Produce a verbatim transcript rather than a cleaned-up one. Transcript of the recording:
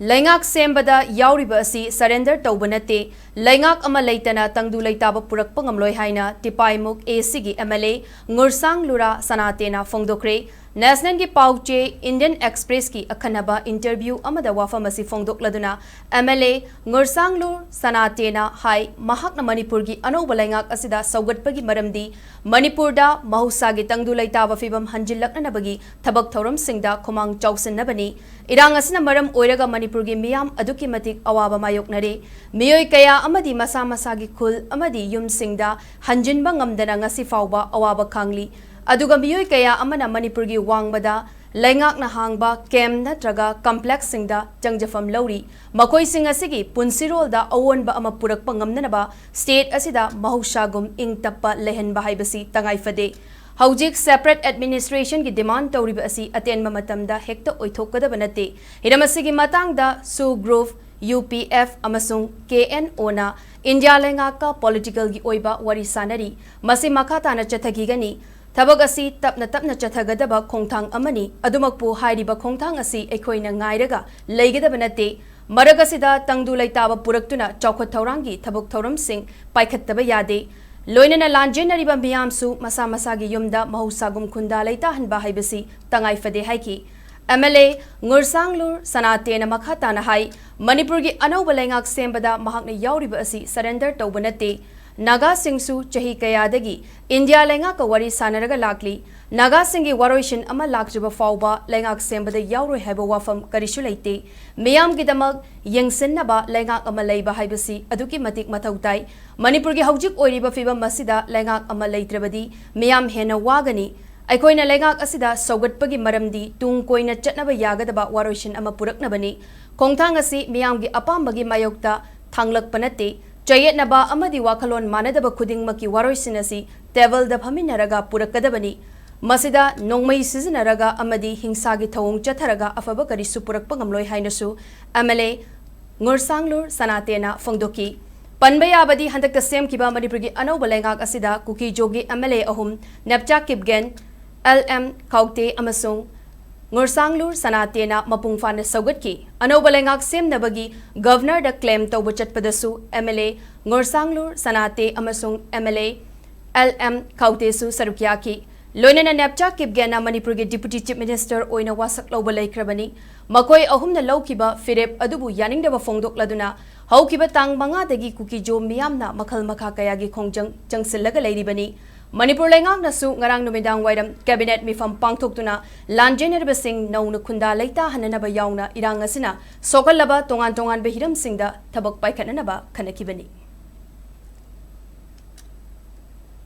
ꯂꯩꯉꯥꯛ ꯁꯦꯝꯕꯗ ꯌꯥꯎꯔꯤꯕ ꯑꯁꯤ surrender ꯇꯧꯕ ꯅꯠꯇꯦ, ꯂꯩꯉꯥꯛ ꯑꯃ ꯂꯩꯇꯅ ꯇꯪꯗꯨ ꯂꯩꯇꯥꯕ ꯄꯨꯔꯛꯄ ꯉꯝꯂꯣꯏ ꯍꯥꯏꯅ ꯇꯤꯄꯥꯏꯃꯨꯛ A Cꯒꯤ M L A ꯉꯨꯔꯁꯥꯡ ꯂꯨꯔꯥ ꯁꯅꯥꯇꯦꯅ ꯐꯣꯡꯗꯣꯛꯈ꯭ꯔꯦ꯫ Nationalꯒꯤ ꯄꯥꯎꯆꯦ Indian Expressꯀꯤ ꯑꯈꯟꯅꯕ interview ꯑꯃꯗ ꯋꯥꯐꯝ ꯑꯁꯤ ꯐꯣꯡꯗꯣꯛꯂꯗꯨꯅ M L A ꯉꯨꯔꯁꯥꯡꯂꯨ ꯁꯅꯥꯇꯦꯅ ꯍꯥꯏ, ꯃꯍꯥꯛꯅ ꯃꯅꯤꯄꯨꯔꯒꯤ ꯑꯅꯧꯕ ꯂꯩꯉꯥꯛ ꯑꯁꯤꯗ ꯁꯧꯒꯠꯄꯒꯤ ꯃꯔꯝꯗꯤ ꯃꯅꯤꯄꯨꯔꯗ ꯃꯍꯧꯁꯥꯒꯤ ꯇꯪꯗꯨ ꯂꯩꯇꯥꯕ ꯐꯤꯕꯝ ꯍꯟꯖꯤꯜꯂꯛꯅꯅꯕꯒꯤ ꯊꯕꯛ ꯊꯧꯔꯝꯁꯤꯡꯗ ꯈꯨꯃꯥꯡ ꯆꯥꯎꯁꯤꯟꯅꯕꯅꯤ꯫ ꯏꯔꯥꯡ ꯑꯁꯤꯅ ꯃꯔꯝ ꯑꯣꯏꯔꯒ ꯃꯅꯤꯄꯨꯔꯒꯤ ꯃꯤꯌꯥꯝ ꯑꯗꯨꯛꯀꯤ ꯃꯇꯤꯛ ꯑꯋꯥꯕ ꯃꯥꯌꯣꯛꯅꯔꯦ꯫ ꯃꯤꯑꯣꯏ ꯀꯌꯥ ꯑꯃꯗꯤ ꯃꯁꯥ ꯃꯁꯥꯒꯤ ꯈꯨꯜ ꯑꯃꯗꯤ ꯌꯨꯝꯁꯤꯡꯗ ꯍꯟꯖꯤꯟꯕ ꯉꯝꯗꯅ ꯉꯁꯤ ꯐꯥꯎꯕ ꯑꯋꯥꯕ ꯈꯥꯡꯂꯤ꯫ ꯑꯗꯨꯒ ꯃꯤꯑꯣꯏ ꯀꯌꯥ ꯑꯃꯅ ꯃꯅꯤꯄꯨꯔꯒꯤ ꯋꯥꯡꯃꯗ ꯂꯩꯉꯥꯛꯅ ꯍꯥꯡꯕ camp ꯅꯠꯇ꯭ꯔꯒ complexꯁꯤꯡꯗ ꯆꯪꯖꯐꯝ ꯂꯧꯔꯤ꯫ ꯃꯈꯣꯏꯁꯤꯡ ꯑꯁꯤꯒꯤ ꯄꯨꯟꯁꯤꯔꯣꯜꯗ ꯑꯑꯣꯟꯕ ꯑꯃ ꯄꯨꯔꯛꯄ ꯉꯝꯅꯅꯕ state ꯑꯁꯤꯗ ꯃꯍꯧꯁꯥꯒꯨꯝ ꯏꯪ ꯇꯞꯄ ꯂꯩꯍꯟꯕ ꯍꯥꯏꯕꯁꯤ ꯇꯉꯥꯏ ꯐꯗꯦ꯫ ꯍꯧꯖꯤꯛ separate administrationꯒꯤ demand ꯇꯧꯔꯤꯕ ꯑꯁꯤ ꯑꯇꯦꯟꯕ ꯃꯇꯝꯗ ꯍꯦꯛꯇ ꯑꯣꯏꯊꯣꯛꯀꯗꯕ ꯅꯠꯇꯦ꯫ ꯍꯤꯔꯝ ꯑꯁꯤꯒꯤ ꯃꯇꯥꯡꯗ SoO Group, U P F ꯑꯃꯁꯨꯡ K N Oꯅ ꯏꯟꯗꯤꯌꯥ ꯂꯩꯉꯥꯛꯀ politicalꯒꯤ ꯑꯣꯏꯕ ꯋꯥꯔꯤ ꯁꯥꯅꯔꯤ꯫ ꯃꯁꯤ ꯃꯈꯥ ꯇꯥꯅ ꯆꯠꯊꯈꯤꯒꯅꯤ꯫ ꯊꯕꯛ ꯑꯁꯤ ꯇꯞꯅ ꯇꯞꯅ ꯆꯠꯊꯒꯗꯕ ꯈꯣꯡꯊꯥꯡ ꯑꯃꯅꯤ꯫ ꯑꯗꯨꯃꯛꯄꯨ ꯍꯥꯏꯔꯤꯕ ꯈꯣꯡꯊꯥꯡ ꯑꯁꯤ ꯑꯩꯈꯣꯏꯅ ꯉꯥꯏꯔꯒ ꯂꯩꯒꯗꯕ ꯅꯠꯇꯦ꯫ ꯃꯔꯛ ꯑꯁꯤꯗ ꯇꯪꯗꯨ ꯂꯩꯇꯥꯕ ꯄꯨꯔꯛꯇꯨꯅ ꯆꯥꯎꯈꯠ ꯊꯧꯔꯥꯡꯒꯤ ꯊꯕꯛ ꯊꯧꯔꯝꯁꯤꯡ ꯄꯥꯏꯈꯠꯇꯕ ꯌꯥꯗꯦ꯫ ꯂꯣꯏꯅꯅ ꯂꯥꯟꯖꯦꯟꯅꯔꯤꯕ ꯃꯤꯌꯥꯝꯁꯨ ꯃꯁꯥ ꯃꯁꯥꯒꯤ ꯌꯨꯝꯗ ꯃꯍꯧꯁꯥꯒꯨꯝ ꯈꯨꯟꯗꯥ ꯂꯩꯇꯥꯍꯟꯕ ꯍꯥꯏꯕꯁꯤ ꯇꯉꯥꯏ ꯐꯗꯦ ꯍꯥꯏꯈꯤ꯫ M L A ꯉꯨꯔꯁꯥꯡꯂꯨꯔ ꯁꯅꯥꯇꯦꯅ ꯃꯈꯥ ꯇꯥꯅ ꯍꯥꯏ, ꯃꯅꯤꯄꯨꯔꯒꯤ ꯑꯅꯧꯕ ꯂꯩꯉꯥꯛ ꯁꯦꯝꯕꯗ ꯃꯍꯥꯛꯅ ꯌꯥꯎꯔꯤꯕ ꯑꯁꯤ surrender ꯇꯧꯕ ꯅꯠꯇꯦ꯫ ꯅꯥꯒꯥꯁꯤꯡꯁꯨ ꯆꯍꯤ ꯀꯌꯥꯗꯒꯤ ꯏꯟꯗꯤꯌꯥ ꯂꯩꯉꯥꯛꯀ ꯋꯥꯔꯤ ꯁꯥꯅꯔꯒ ꯂꯥꯛꯂꯤ꯫ ꯅꯥꯒꯥꯁꯤꯡꯒꯤ ꯋꯥꯔꯣꯏꯁꯤꯟ ꯑꯃ ꯂꯥꯛꯇ꯭ꯔꯤꯕ ꯐꯥꯎꯕ ꯂꯩꯉꯥꯛ ꯁꯦꯝꯕꯗ ꯌꯥꯎꯔꯣꯏ ꯍꯥꯏꯕ ꯋꯥꯐꯝ ꯀꯔꯤꯁꯨ ꯂꯩꯇꯦ꯫ ꯃꯤꯌꯥꯝꯒꯤꯗꯃꯛ ꯌꯦꯡꯁꯤꯟꯅꯕ ꯂꯩꯉꯥꯛ ꯑꯃ ꯂꯩꯕ ꯍꯥꯏꯕꯁꯤ ꯑꯗꯨꯛꯀꯤ ꯃꯇꯤꯛ ꯃꯊꯧ ꯇꯥꯏ꯫ ꯃꯅꯤꯄꯨꯔꯒꯤ ꯍꯧꯖꯤꯛ ꯑꯣꯏꯔꯤꯕ ꯐꯤꯕꯝ ꯑꯁꯤꯗ ꯂꯩꯉꯥꯛ ꯑꯃ ꯂꯩꯇ꯭ꯔꯕꯗꯤ ꯃꯤꯌꯥꯝ ꯍꯦꯟꯅ ꯋꯥꯒꯅꯤ꯫ ꯑꯩꯈꯣꯏꯅ ꯂꯩꯉꯥꯛ ꯑꯁꯤꯗ ꯁꯧꯒꯠꯄꯒꯤ ꯃꯔꯝꯗꯤ ꯇꯨꯡ ꯀꯣꯏꯅ ꯆꯠꯅꯕ ꯌꯥꯒꯗꯕ ꯋꯥꯔꯣꯏꯁꯤꯟ ꯑꯃ ꯄꯨꯔꯛꯅꯕꯅꯤ꯫ ꯈꯣꯡꯊꯥꯡ ꯑꯁꯤ ꯃꯤꯌꯥꯝꯒꯤ ꯑꯄꯥꯝꯕꯒꯤ ꯃꯥꯌꯣꯛꯇ ꯊꯥꯡꯂꯛꯄ ꯅꯠꯇꯦ꯫ ꯆꯌꯦꯠꯅꯕ ꯑꯃꯗꯤ ꯋꯥꯈꯜꯂꯣꯟ ꯃꯥꯟꯅꯗꯕ ꯈꯨꯗꯤꯡꯃꯛꯀꯤ ꯋꯥꯔꯣꯏꯁꯤꯟ ꯑꯁꯤ tableꯗ ꯐꯝꯃꯤꯟꯅꯔꯒ ꯄꯨꯔꯛꯀꯗꯕꯅꯤ꯫ ꯃꯁꯤꯗ ꯅꯣꯡꯃꯩ ꯁꯤꯖꯤꯟꯅꯔꯒ ꯑꯃꯗꯤ ꯍꯤꯡꯁꯥꯒꯤ ꯊꯧꯑꯣꯡ ꯆꯠꯊꯔꯒ ꯑꯐꯕ ꯀꯔꯤꯁꯨ ꯄꯨꯔꯛꯄ ꯉꯝꯂꯣꯏ ꯍꯥꯏꯅꯁꯨ M L A ꯉꯨꯔꯁꯥꯡꯂꯨꯔ ꯁꯅꯥꯇꯦꯅ ꯐꯣꯡꯗꯣꯛꯈꯤ꯫ ꯄꯟꯕ ꯌꯥꯕꯗꯤ ꯍꯟꯗꯛꯇ ꯁꯦꯝꯈꯤꯕ ꯃꯅꯤꯄꯨꯔꯒꯤ ꯑꯅꯧꯕ ꯂꯩꯉꯥꯛ ꯑꯁꯤꯗ ꯀꯨꯀꯤ-ꯖꯣꯒꯤ M L A ꯑꯍꯨꯝ, ꯅꯦꯞꯆꯥ ꯀꯤꯞꯒꯦꯟ, L M ꯈꯥꯎꯇꯦ ꯑꯃꯁꯨꯡ ꯉꯨꯔꯁꯥꯡꯂꯨꯔ ꯁꯅꯥꯇꯦꯅ ꯃꯄꯨꯡ ꯐꯥꯅ ꯁꯧꯒꯠꯈꯤ꯫ ꯑꯅꯧꯕ ꯂꯩꯉꯥꯛ ꯁꯦꯝꯅꯕꯒꯤ ꯒꯚꯔꯅꯔꯗ ꯀ꯭ꯂꯦꯝ ꯇꯧꯕ ꯆꯠꯄꯗꯁꯨ ꯑꯦꯝ ꯑꯦꯜ ꯑꯦ ꯉꯨꯔꯁꯥꯡꯂꯨꯔ ꯁꯅꯥꯇꯦ ꯑꯃꯁꯨꯡ M L A L M ꯈꯥꯎꯇꯦꯁꯨ ꯁꯔꯨꯛ ꯌꯥꯈꯤ꯫ ꯂꯣꯏꯅꯅ ꯅꯦꯞꯆꯥ ꯀꯤꯞꯒꯦꯟꯅ ꯃꯅꯤꯄꯨꯔꯒꯤ ꯗꯤꯄꯨꯇꯤ ꯆꯤꯐ ꯃꯤꯅꯤꯁꯇꯔ ꯑꯣꯏꯅ ꯋꯥꯁꯛ ꯂꯧꯕ ꯂꯩꯈ꯭ꯔꯕꯅꯤ꯫ ꯃꯈꯣꯏ ꯑꯍꯨꯝꯅ ꯂꯧꯈꯤꯕ ꯐꯤꯔꯦꯞ ꯑꯗꯨꯕꯨ ꯌꯥꯅꯤꯡꯗꯕ ꯐꯣꯡꯗꯣꯛꯂꯗꯨꯅ ꯍꯧꯈꯤꯕ ꯇꯥꯡ ꯃꯉꯥꯗꯒꯤ ꯀꯨꯀꯤꯖꯣ ꯃꯤꯌꯥꯝꯅ ꯃꯈꯜ ꯃꯈꯥ ꯀꯌꯥꯒꯤ ꯈꯣꯡꯖꯪ ꯆꯪꯁꯤꯜꯂꯒ ꯂꯩꯔꯤꯕꯅꯤ꯫ ꯃꯅꯤꯄꯨꯔ ꯂꯩꯉꯥꯛꯅꯁꯨ ꯉꯔꯥꯡ ꯅꯨꯃꯤꯗꯥꯡ ꯋꯥꯏꯔꯝ ꯀꯦꯕꯤꯅꯦꯠ ꯃꯤꯐꯝ ꯄꯥꯡꯊꯣꯛꯇꯨꯅ ꯂꯥꯟꯖꯦꯟꯅꯔꯤꯕꯁꯤꯡ ꯅꯧꯅ ꯈꯨꯟꯗꯥ ꯂꯩꯇꯥꯍꯟꯅꯅꯕ ꯌꯥꯎꯅ ꯏꯔꯥꯡ ꯑꯁꯤꯅ ꯁꯣꯛꯍꯜꯂꯕ ꯇꯣꯉꯥꯟ ꯇꯣꯉꯥꯟꯕ ꯍꯤꯔꯝꯁꯤꯡꯗ ꯊꯕꯛ ꯄꯥꯏꯈꯠꯅꯅꯕ ꯈꯟꯅꯈꯤꯕꯅꯤ꯫